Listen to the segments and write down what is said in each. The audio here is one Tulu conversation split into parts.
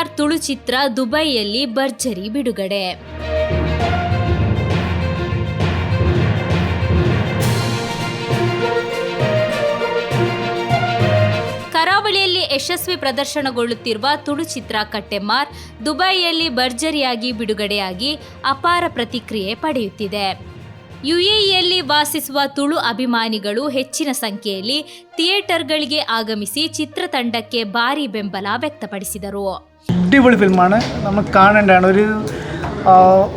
ಕಟ್ಟೆಮಾರ್ ತುಳು ಚಿತ್ರ ದುಬೈಯಲ್ಲಿ ಭರ್ಜರಿ ಬಿಡುಗಡೆ. ಕರಾವಳಿಯಲ್ಲಿ ಯಶಸ್ವಿ ಪ್ರದರ್ಶನಗೊಳ್ಳುತ್ತಿರುವ ತುಳು ಚಿತ್ರ ಕಟ್ಟೆಮಾರ್ ದುಬೈಯಲ್ಲಿ ಭರ್ಜರಿಯಾಗಿ ಬಿಡುಗಡೆಯಾಗಿ ಅಪಾರ ಪ್ರತಿಕ್ರಿಯೆ ಪಡೆಯುತ್ತಿದೆ. ಯುಎಇಯಲ್ಲಿ ವಾಸಿಸುವ ತುಳು ಅಭಿಮಾನಿಗಳು ಹೆಚ್ಚಿನ ಸಂಖ್ಯೆಯಲ್ಲಿ ಥಿಯೇಟರ್ಗಳಿಗೆ ಆಗಮಿಸಿ ಚಿತ್ರತಂಡಕ್ಕೆ ಭಾರಿ ಬೆಂಬಲ ವ್ಯಕ್ತಪಡಿಸಿದರು. അടിപൊളി ഫിലിമാണ്. നമ്മൾ കാണേണ്ടതാണ്.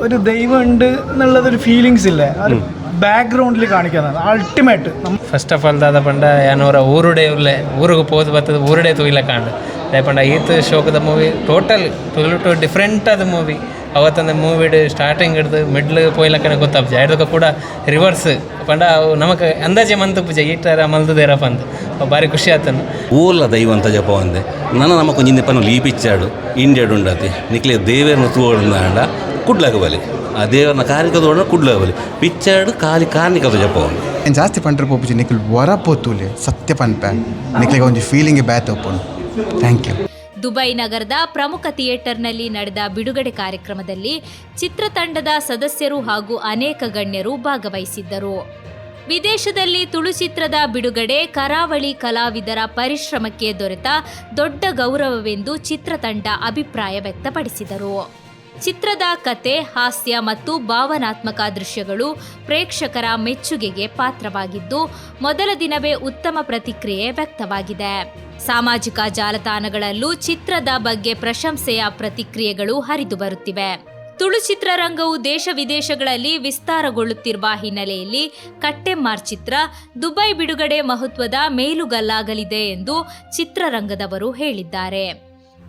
ഒരു ദൈവമുണ്ട് എന്നുള്ളതൊരു ഫീലിങ്സ് ഇല്ലേ, ആ ഒരു ബാക്ക്ഗ്രൗണ്ടിൽ കാണിക്കുന്നതാണ് അൾട്ടിമേറ്റ്. ಫಸ್ಟ್ ಆಫ್ ಆಲ್ ದಾದ ಪಂಡ, ಯಾನೋರ ಊರುಡೆ ಉಲ್ಲೆ, ಊರಿಗೆ ಪೋದು ಬತ್ತದ ಊರುಡೆ ತೂಯಿಲ ಕಾಂಡ್. ದಾಯೆ ಪಂಡ ಈತ್ ಶೋಕದ ಮೂವಿ, ಟೋಟಲ್ ತುಳುಟು ಡಿಫ್ರೆಂಟ್ ಆದ ಮೂವಿ. ಅವತ್ತೊಂದು ಮೂವಿಡ್ ಸ್ಟಾರ್ಟಿಂಗ್ ಹಿಡ್ದು ಮಿಡ್ಲ್ ಪೋಯ್ಲಕ್ಕನೆ ಗೊತ್ತಾಪುಜಿ. ಐಡ್ದೊಕ ಕೂಡ ರಿವರ್ಸ್ ಪಂಡ ಅವು ನಮಕ್ ಅಂದಾಜೆ ಮಂತುಪುಜ, ಈ ಥರ ಮಲ್ತದೇರಪ್ಪ ಅಂದ್. ಅವು ಭಾರಿ ಖುಷಿ ಆತನು. ಊರ್ಲ ದೈವಂತ ಜಪ ಒಂದೆ ನನ ನಮಕ್ ಒಂಜಿಂದೆ ಪನ್ನು ಲೀಪಿಚ್ಚಾಡು ಇಂಡಿಯಾಡು ಉಂಡತಿ. ನಿಕ್ಲೆ ದೇವೇರ್ನ ತೂವೊಡುಂದಾಂಡ ಕುಡ್ಲಗ ಬಲಿ, ಆ ದೇವರನ ಕಾರ್ಣಿಕ ತೋಡ ಕುಡ್ಲಗ ಬಲಿ. ಪಿಚ್ಚಾಡು ಖಾಲಿ ಕಾರ್ಣಿಕದ ಜಪ ಒಂದು. ಏನ್ ಜಾಸ್ತಿ ಪಂಡ್ರೆ ಪೋಪುಜಿ. ನಿಕ್ಲು ವರ ಪೋತುಲೆ, ಸತ್ಯ ಪನ್ಪೆ, ನಿಕ್ಲೆಗ್ ಒಂಜಿ feeling ಬ್ಯಾತ್ open. Thank you. Dubai ನಗರದ ಪ್ರಮುಖ ಥಿಯೇಟರ್ನಲ್ಲಿ ನಡೆದ ಬಿಡುಗಡೆ ಕಾರ್ಯಕ್ರಮದಲ್ಲಿ ಚಿತ್ರತಂಡದ ಸದಸ್ಯರು ಹಾಗೂ ಅನೇಕ ಗಣ್ಯರು ಭಾಗವಹಿಸಿದ್ದರು. ವಿದೇಶದಲ್ಲಿ ತುಳು ಚಿತ್ರದ ಬಿಡುಗಡೆ ಕರಾವಳಿ ಕಲಾವಿದರ ಪರಿಶ್ರಮಕ್ಕೆ ದೊರೆತ ದೊಡ್ಡ ಗೌರವವೆಂದು ಚಿತ್ರತಂಡ ಅಭಿಪ್ರಾಯ ವ್ಯಕ್ತಪಡಿಸಿದರು. ಚಿತ್ರದ ಕತೆ, ಹಾಸ್ಯ ಮತ್ತು ಭಾವನಾತ್ಮಕ ದೃಶ್ಯಗಳು ಪ್ರೇಕ್ಷಕರ ಮೆಚ್ಚುಗೆಗೆ ಪಾತ್ರವಾಗಿದ್ದು, ಮೊದಲ ದಿನವೇ ಉತ್ತಮ ಪ್ರತಿಕ್ರಿಯೆ ವ್ಯಕ್ತವಾಗಿದೆ. ಸಾಮಾಜಿಕ ಜಾಲತಾಣಗಳಲ್ಲೂ ಚಿತ್ರದ ಬಗ್ಗೆ ಪ್ರಶಂಸೆಯ ಪ್ರತಿಕ್ರಿಯೆಗಳು ಹರಿದು ಬರುತ್ತಿವೆ. ತುಳು ಚಿತ್ರರಂಗವು ದೇಶ ವಿದೇಶಗಳಲ್ಲಿ ವಿಸ್ತಾರಗೊಳ್ಳುತ್ತಿರುವ ಹಿನ್ನೆಲೆಯಲ್ಲಿ ಕಟ್ಟೆಮಾರ್ ಚಿತ್ರ ದುಬೈ ಬಿಡುಗಡೆ ಮಹತ್ವದ ಮೈಲುಗಲ್ಲಾಗಲಿದೆ ಎಂದು ಚಿತ್ರರಂಗದವರು ಹೇಳಿದ್ದಾರೆ.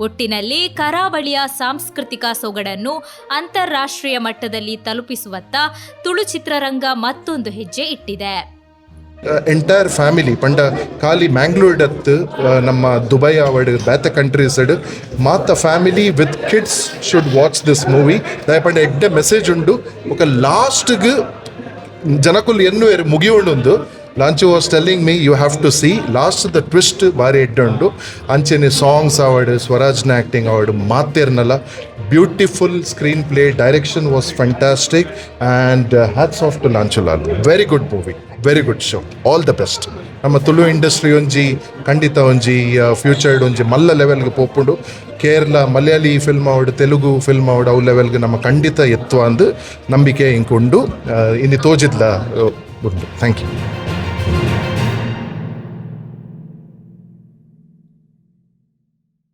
ಒಟ್ಟಿನಲ್ಲಿ ಕರಾವಳಿಯ ಸಾಂಸ್ಕೃತಿಕ ಸೊಗಡನ್ನು ಅಂತಾರಾಷ್ಟ್ರೀಯ ಮಟ್ಟದಲ್ಲಿ ತಲುಪಿಸುವತ್ತ ತುಳು ಚಿತ್ರರಂಗ ಮತ್ತೊಂದು ಹೆಜ್ಜೆ ಇಟ್ಟಿದೆ. ಎಂಟೈರ್ ಫ್ಯಾಮಿಲಿ ಪಂಡ ಖಾಲಿ ಮ್ಯಾಂಗ್ಳೂರ್ಡತ್, ನಮ್ಮ ದುಬೈ ಆವಡ್, ಬೇತೆ ಕಂಟ್ರೀಸ್ ಮಾತ family with kids should watch this movie. ದಾಯ ಪಂಡ ಎಡ್ಡೆ ಮೆಸೇಜ್ ಉಂಡು. ಬೊಕ ಲಾಸ್ಟ್ಗ್ ಜನಕುಲು ಎನ್ನುವೆರ್ ಮುಗಿಯುಂಡು. Lanchu was telling me, "You have to see last, the twist ಬಾರಿ ಎಡ್ಡೆ ಉಂಡು." ಅಂಚೆನೆ ಸಾಂಗ್ಸ್ ಆವಡ್, ಸ್ವರಾಜ್ನ ಆ್ಯಕ್ಟಿಂಗ್ ಆವಡ್, ಮಾತೇರ್ನಲ್ಲ beautiful screenplay, direction was fantastic, and hats off to Lanchulal. Very good movie, very good show. All the best. ನಮ್ಮ ತುಳು ಇಂಡಸ್ಟ್ರಿ ಒಂಜಿ ಖಂಡಿತ ಒಂಜಿ ಫ್ಯೂಚರ್ಡ್ ಒಂಜಿ ಮಲ್ಲ ಲೆವೆಲ್ಗೆ ಪೋಪುಂಡು. ಕೇರಳ ಮಲಯಾಳಿ ಫಿಲ್ಮ್ ಆವಡ್, ತೆಲುಗು ಫಿಲ್ಮ್ ಆವಡ್, ಅವು ಲೆವೆಲ್ಗೆ ನಮ್ಮ ಖಂಡಿತ ಎತ್ತುವ ಅಂದು ನಂಬಿಕೆ ಇಂಕುಂಡು. ಇನ್ನು ತೋಜಿದ್ಲ ಉಂಡು. Thank you.